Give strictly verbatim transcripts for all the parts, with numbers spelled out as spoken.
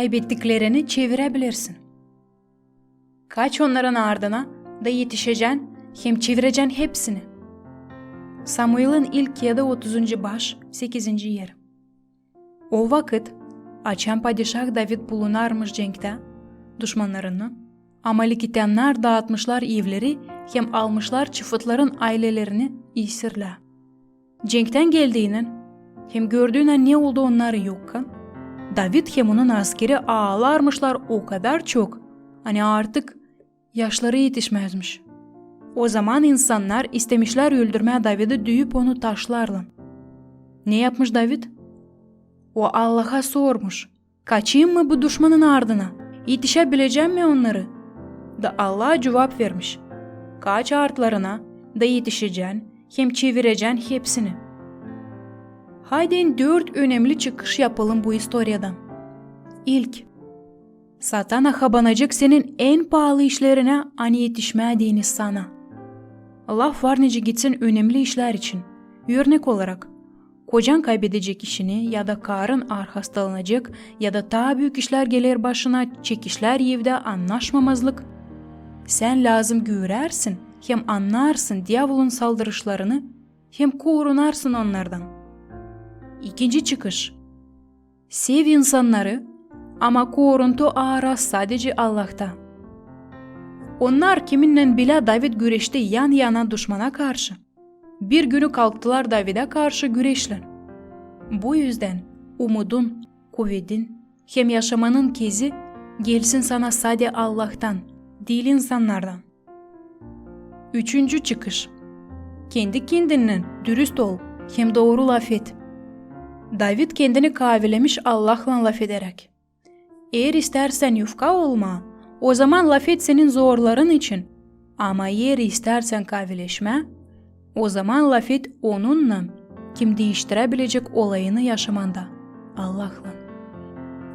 kaybettiklerini çevirebilirsin? Kaç onnarın ardına da etişecän hem çevirecän hepsini. Samuilin ilk kiyadı, otuzuncu baş, sekizinci er. O vakıt, açan padişah David bulunarmış cenktä, duşmannarını, amalikitannär daatmışlar evleri hem almışlar çıfıtların aylelerini esirlää. Cenktän geldiinän hem gördüünän, ne oldu onnarı yokkan, David hem onun askeri aalarmışlar o kadar çok, ani artık yaşları etişmäzmiş. O zaman insannar istemişlär öldürmää Davidi düüp onu taşlarlan. Ne yapmış David? O Allaha sormuş: "Kaçayım mı bu duşmanın ardına? Etişäbilecäm mi onnarı?" Da Allah cuvap vermiş: "Kaç artlarına, da etişecän hem çevirecän hepsini." Haydi dört önemli çıkış yapalım bu istoriyadan. İlk, Satan ahabanacek senin en paalı işlerinä, ani etişmää deyni sana. Laf var nicä gitsin önemli işlär için. Örnek olarak, kocan kaybedecek işini, ya da karın aar hastalanacek, ya da taa büük işlär geler başına, çekişlär evdä, annaşmamazlık. Sän lääzım görersin hem annarsın diavolun saldırışlarını hem korunarsın onnardan. İkinci çıkış. Sev insannarı, ama koruntu ara sadecä Allahta. Onnar, kiminnän bilä David güreşti yan-yana duşmana karşı, bir günü kalktılar Davidä karşı güreşlän. Bu üzdän umudun, kuvedin hem yaşamanın kezi gelsin sana sade Allahtan, diil insannardan. Üçüncü çıkış. Kendi-kendinnän dürüst ol hem dooru lafet. David kendini kaavilemiş Allahlan lafederäk. Eer istärsän yufka olmaa, o zaman lafet senin zorların için. Ama eer istärsän kaavileşmää, o zaman lafet Onunnan, kim diiştiräbilecek olayını yaşamanda, Allahlan.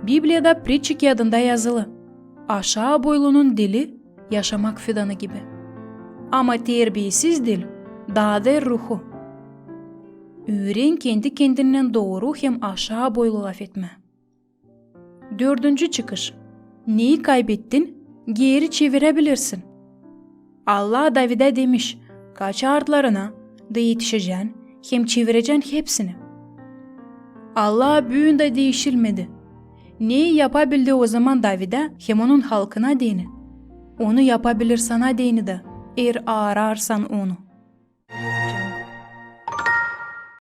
Bibliyada Pritçi kiyadında yazılı: "Aşaa boylunun dili yaşamak fidanı gibi, ama terbiyesiz dil daader ruhu." Üüren kendi-kendinnän dooru hem aşaa boylu lafetmää. Dördüncü çıkış. Neyi kaybettin, geeri çevirebilirsin. Allah Davidä demiş: "Kaç artlarına, da etişecän hem çevirecän hepsini." Allah büün dä diişilmedi. Neyi yapabildi o zaman Davidä hem onun halkına deyni, Onu yapabilir sana deyni dä, eer aararsan Onu.